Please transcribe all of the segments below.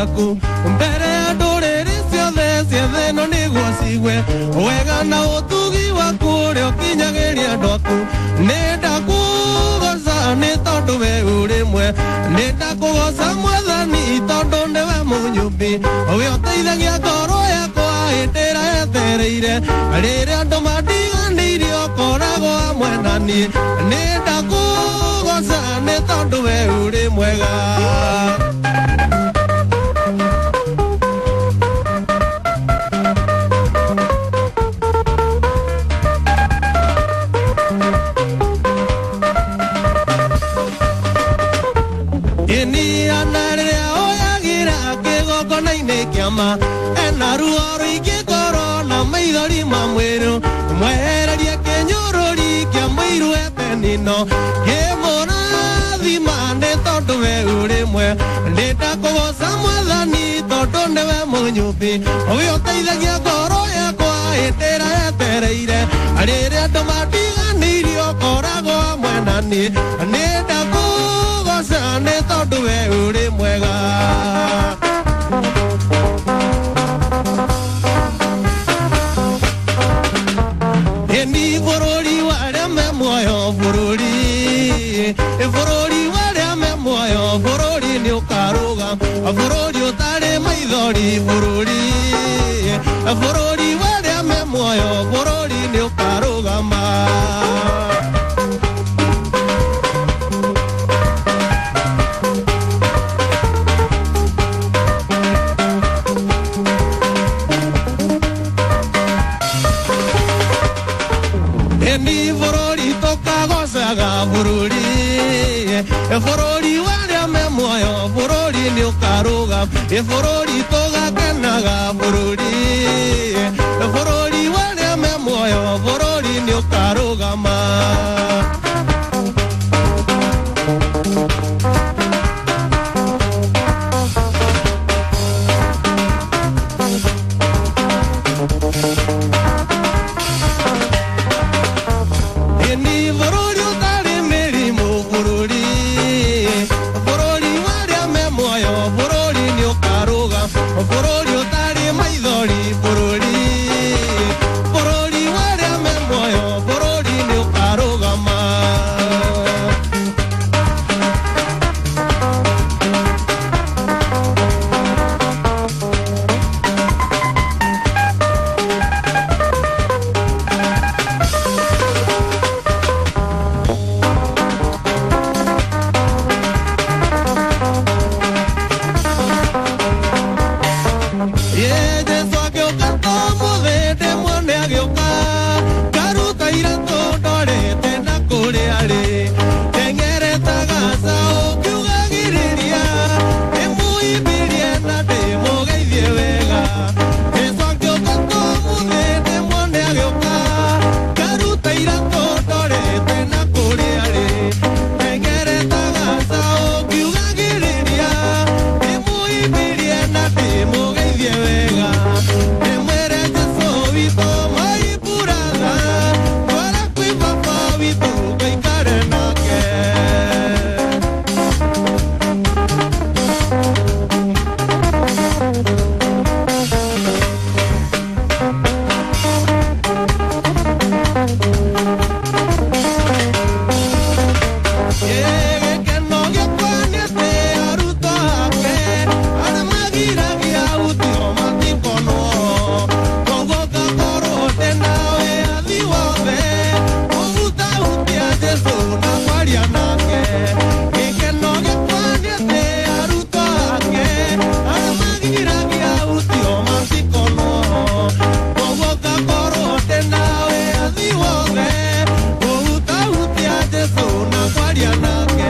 ciaku mbere ya ndũrĩrĩ ciothe cia thĩ ĩno nĩguo cigue wega na ũtugi waku ũrĩa ũkinyagĩria andũ aku. Nĩ ndakũgoca nĩ tondũ we ũrĩ mwe, nĩ ndakũgoca Mwathani tondũ nĩwe mũnyũmbi, we ũteithagia ngoro yakwa hĩndĩ ĩrĩa yetereire. Rĩrĩa andũ mandiganĩirie ũkoragwo hamwe na niĩ, nĩ ndakũgoca nĩ tondũ we ũrĩ mwega. Ena ruo rũingĩ ngoro na maithori ma mwĩrĩ, mwehererie kĩnyũrũri kĩa mũiru ebenino, kĩmũrathima nĩ tondũ we ũrĩ mwe. Nĩ ndakũgoca Mwathani tondũ nĩwe mũnyũmbi, we ũteithagia ngoro yakwa hĩndĩ ĩrĩa yetereire. Rĩrĩa andũ mandiganĩirie ũkoragwo hamwe na niĩ, nĩ ndakũgoca nĩ tondũ we ũrĩ mwega. Ni bũrũri wa arĩa me muoyo, bũrũri bũrũri wa arĩa me muoyo, bũrũri nĩ ũkarũga, bũrũri ũtarĩ maithori, bũrũri bũrũri wa arĩa me muoyo, bũrũri nĩ ũkarũgama. Ni bũrũri tũkagocaga, bũrũri bũrũri wa arĩa me muoyo, bũrũri nĩ ũkarũga, bũrũri tũgakenaga, bũrũri bũrũri wa arĩa me muoyo, bũrũri nĩ ũkarũgama. Bũrũri ũtarĩ maithori, bũrũri bũrũri wa arĩa me muoyo, bũrũri nĩ ũkarũgama. Mariana.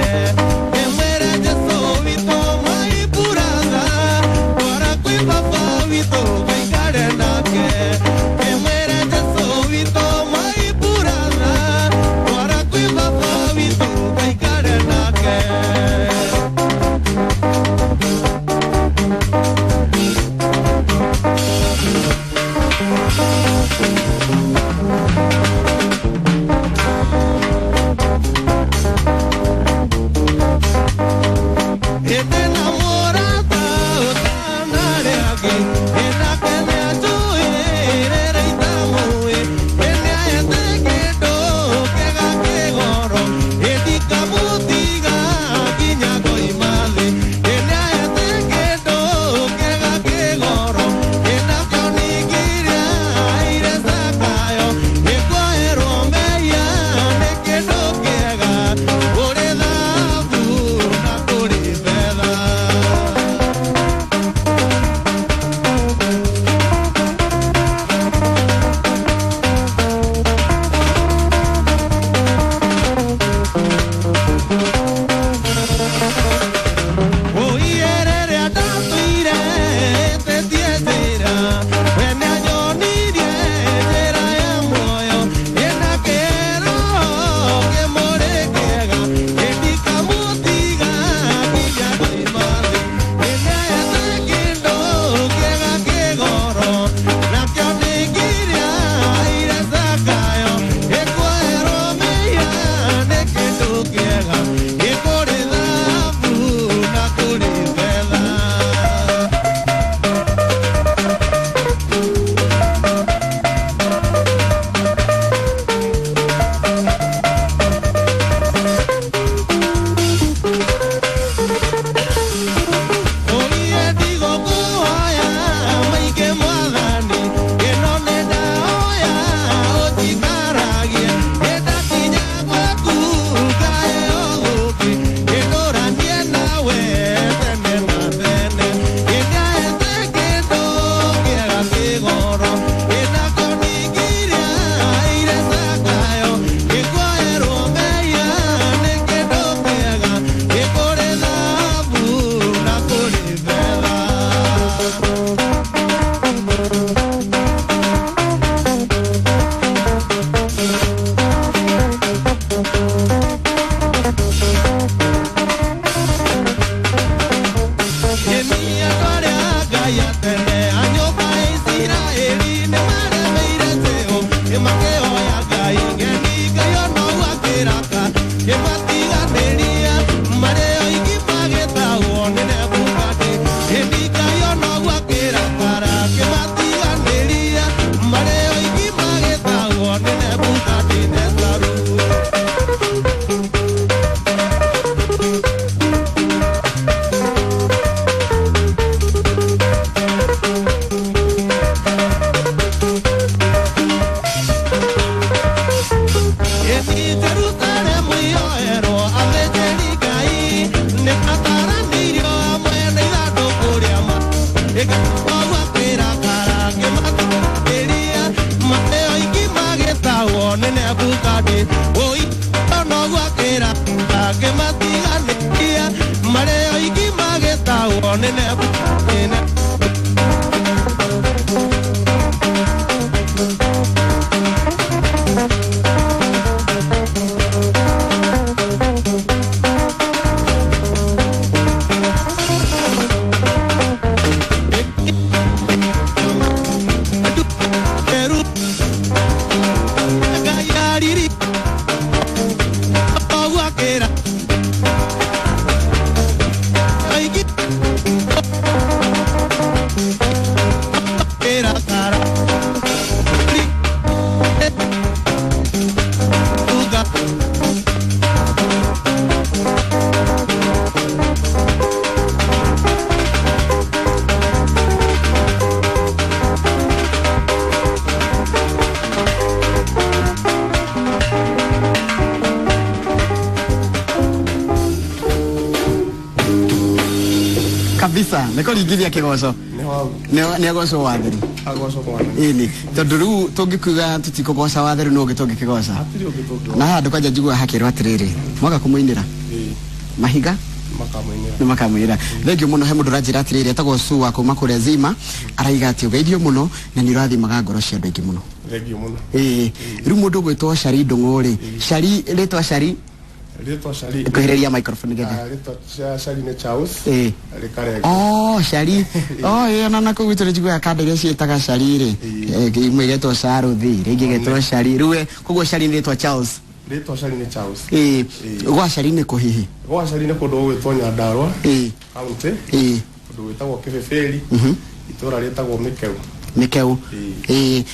Matiganĩkia marĩ oigi magĩtagwo nĩ Nebukadine. Kabisa nä ringithia kä goco nä agocwo watheru. Agocwo mwathani. Ĩni tondå rä u tå ngä kuga tå tikå goca watheru no å ngä tå ngä kä goca. Hatirĩ ũngĩ tũngĩgoca. Na handå kwanja njiguaga hakärwo atä rä rä mwaga kå må inä ra mahiga Makamũinĩra. nä makamwä ra thengio må no. He må ndå ranjä ra atä rä rä etagwo Sua kuma kå rä a Zima, araiga atä å geithio må no na nä å rathimaga ngoro cia andå aingä må no. Thengio mũno. Ĩĩ, rä u må ndå å gwä two Cari Ndång'å rä, Cari, rĩtwa Cari. Rĩtwa Cari. Kwĩhĩrĩria microphone nĩgetha. Rĩtwa Cari nĩ Charles. Ĩĩ. Rĩkarenga. Oh, Cari. Oh, ĩyo na nakũu gwitũ nĩ njiguaga kanda iria ciĩtaga Cari rĩ. Imwe igetwo Caruthi, rĩngĩ ĩgetwo Cari. Rĩu we, koguo Cari nĩ rĩtwa Charles. Rĩtwa Cari nĩ Charles. Ĩĩ. Ĩĩ. Gwa Cari nĩ kũ hihi? Gwa Cari nĩ kũndũ gũgwĩtwo Nyandarua Ĩĩ. County. Ĩĩ. Kũndũ gwĩtagwo Kĩbĩbĩri. Itũũra rĩtagwo Mĩkeu. Mĩkeu. Ĩĩ.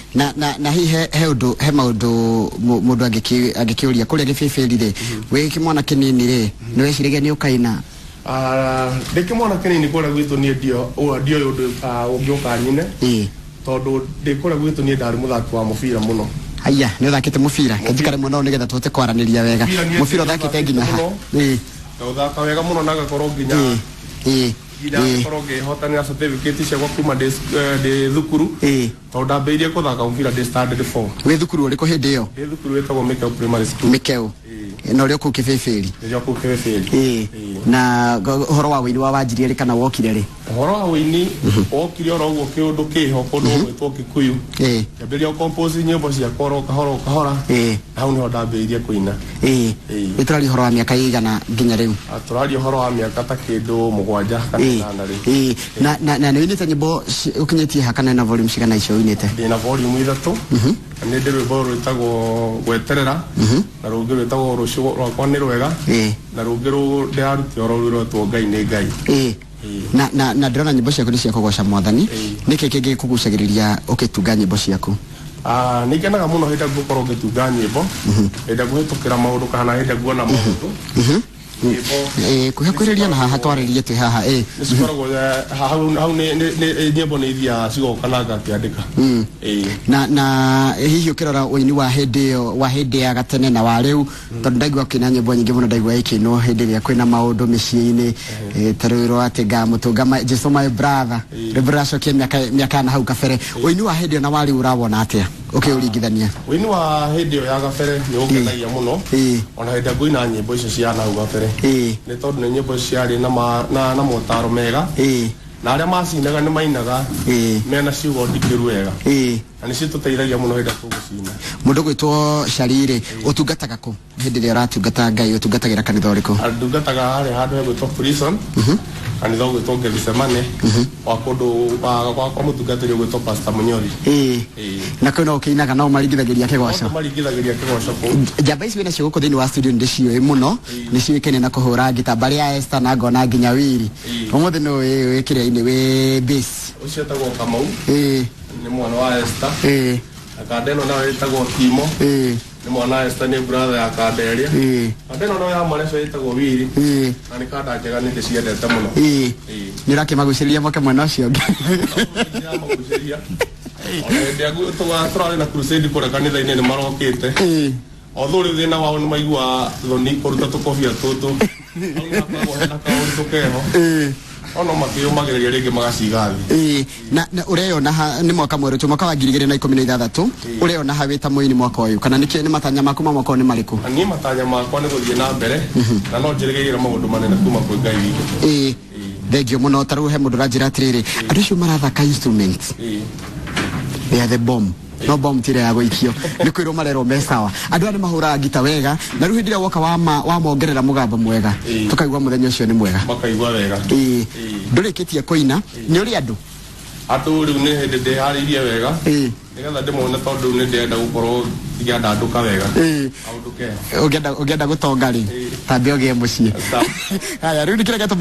Na hihi he ũndũ, he maũndũ mũndũ angĩkĩũria kũrĩa Gĩbĩbĩri rĩ, wĩ kĩmwana kĩnini rĩ, nĩ weciragia nĩ ũkaina? Ndĩ kĩmwana kĩnini kũrĩa gwitũ niĩ ndioĩ ũndũ ũngĩũka nyine. Ĩĩ. Tondũ ndĩ kũrĩa gwitũ niĩ ndarĩ mũthaki wa mũbira mũno. Haiya, nĩ ũthakĩte mũbira? Kenjikare mũno nĩgetha tũhote kwaranĩria wega. Mũbira niĩ Mũbira ũthakĩte nginya ha? mũno. Ĩĩ. Ngaũthaka wega mũno na ngakorwo nginya Ĩĩ. Ĩĩ. nginya Ĩĩ. ngakorwo ngĩhotanĩra certificate ciakwa kuma ndĩ thukuru. Ĩĩ. Tondũ ndambĩrĩirie kũthaka mũbira ndĩ standard 4. Wĩ thukuru ũrĩkũ hĩndĩ ĩyo? Ndĩ thukuru wĩtagwo Mĩkeu Primary School. Mĩkeu. Na ũrĩ o kũu Kĩbĩbĩri? Ndĩ o kũu Kĩbĩbĩri. Ĩĩ. Na ũhoro wa wĩini wa wanjirie rĩ kana wokire rĩ? Ũhoro wa wĩini wokire oro ũguo kĩũndũ kĩho kũndũ gũgwĩtwo Kikuyu. Ĩĩ. Ngĩambĩrĩria gũcompose nyĩmbo ciakwa oro kahora o kahora. Ĩĩ. Na hau nĩho ndambĩrĩirie kũina. Ĩĩ. Ĩĩ. Nĩ tũraria ũhoro wa mĩaka ĩigana nginya rĩu? Tũraria ũhoro wa mĩaka ta kĩndũ 7 kana Ĩĩ. 8 rĩu. Ĩĩ. Na nĩ ũinĩte nyĩmbo ũkinyĩtie ha kana na volume cigana icio ũinĩte? Ndĩ na volume 3. Na nĩ ndĩ rwĩmbo rwĩtagwo Gweterera. Na rũngĩ rwĩtagwo Rũciũ Rwakwa Nĩ Rwega. Ĩĩ. Na rũngĩ ndĩrarutire oro rũu rwetwo Ngai Nĩ Ngai. Ĩĩ. Ĩĩ. Na ndĩrona nyĩmbo ciaku nĩ cia kũgoca mwathani. Ĩĩ. Nĩkĩ kĩngĩkũgucagĩrĩria ũgĩtunga nyĩmbo ciaku? Nĩ ngenaga mũno hĩndĩ ĩrĩa ngũkorwo ngĩtunga nyĩmbo, hĩndĩ ĩrĩa ngũhĩtũkĩra maũndũ kana hĩndĩ ĩrĩa nguona maũndũ. Nyĩmbo Ĩĩ, kuhĩkuhĩrĩria na haha twarĩrie twĩ haha. Ĩĩ. nĩ cikoragwo hau nĩ nyĩmbo nĩ ithiaga cigoka na ngakĩandĩka. Ĩĩ. Na hihi ũkĩrora ũini wa hĩndĩ ĩyo, wa hĩndĩ ya gatene na wa rĩu, tondũ ndaigua ũkĩina nyĩmbo nyingĩ mũno, ndaigua ĩkĩinwo hĩndĩ ĩrĩa kwĩna maũndũ mĩciĩ-inĩ, ta rũĩ rwa atĩ ngamũtũnga Jesu my brother, rwĩmbo rũracokia mĩaka ya na hau kabere. Ũini wa hĩndĩ ĩyo na wa rĩu ũrawona atĩa ũkĩũringithania? Ũini wa hĩndĩ ĩyo ya gabere nĩ ũngenagia mũno. Ĩĩ. Ona hĩndĩ ĩrĩa ngũina nyĩmbo icio cia na hau gabere. Ĩĩ. Nĩ tondũ nĩ nyĩmbo ciarĩ na motaro mega. Ĩĩ. Na arĩa macinaga nĩ mainaga Ĩĩ. mena ciugo ndikĩru wega. Ĩĩ. Na nĩcio tũteithagia mũno hĩndĩ ĩrĩa tũgũcina. Mũndũ gwĩtwo Cari rĩ, ũtungataga kũ hĩndĩ ĩrĩa ũratungata Ngai? Ũtungatagĩra kanitha ũrĩkũ? Ndungataga harĩa handũ hegwĩtwo Prison, kanitha ũgwĩtwo Gethsemane, wa kũndũ kwa mũtungatĩri ũgwĩtwo Pastor Munyori. Ĩĩ. Ĩĩ. Na kwĩ no ũkĩinaga no maringithagĩria kĩgoco? Othe maringithagĩria kĩgoco kũu. Njamba ici wĩnacio gũkũ thĩinĩ wa studio nĩ ndĩciũĩ mũno, nĩ ciũĩkaine na kũhũra ngita, mbarĩ ya Esther na ngona nginya Wiri. Ĩĩ. Ũmũthĩ nĩ wĩ kĩrĩa-inĩ wĩ bass? Ũcio etagwo Kamau. Ĩĩ. Nĩ mwana wa Esther. Ĩĩ. Na kanda ĩno nayo ĩtagwo Timo. Ĩĩ. Nĩ mwana wa Esther, nĩ brother ya kanda ĩrĩa. Ĩĩ. Kanda ĩno nayo ya Mareco ĩtagwo Wiri. Ĩĩ. Na nĩ kanda njega, nĩ ndĩciendete mũno. Ĩĩ. Ĩĩ. Nĩ ũrakĩmagucĩrĩria moke mwena ũcio ũngĩ? Ndĩramagucĩria. Ona hĩndĩ ĩrĩa tũrarĩ na crusade kũrĩa kanitha-inĩ nĩ marokĩte. Ĩĩ. Although rĩu thĩna wao nĩ maiguaga thoni kũruta tũkobia tũtũ. Hau nĩ hakoragwo hena kaũritũ keho. Ĩĩ. Ono makĩyũmagĩrĩria rĩngĩ magaciga thĩ. Ĩĩ, na ũreyona ha nĩ mwaka mwerũ tu, mwaka wa 2016, ũreyona ha wĩ ta mũini mwaka ũyũ, kana nĩkĩ nĩ matanya maku ma mwaka ũyũ nĩ marĩkũ? Na niĩ matanya makwa nĩ gũthiĩ na mbere, na no njĩrĩgĩrĩre maũndũ manene kuma kwĩ Ngai witũ. Ĩĩ, thengio mũno. Ta rĩu he mũndũ ũranjĩra atĩrĩrĩ, andũ acio marathaka instrument, they are the bomb. No bomb tire ya gũikio, nĩ kwĩrwo marerwo me sawa. Andũ aya nĩ mahũraga ngita wega, na rĩu hĩndĩ ĩrĩa woka wamongerera mũgambo mwega, tũkaigua mũthenya ũcio nĩ mwega. Makaigua wega. Ĩĩ, ndũrĩkĩtie kũina, nĩ ũrĩ andũ? Andũ rĩu nĩ hĩndĩ ndĩharĩirie wega, nĩgetha ndĩmone, tondũ rĩu nĩ ndĩrenda gũkorwo ngĩandandũka wega. Kaũndũ kega. Ũngĩenda gũtonga rĩ, tambe ũgĩe mũciĩ. Sawa. Haya, rĩu nĩ kĩrĩa gĩatũma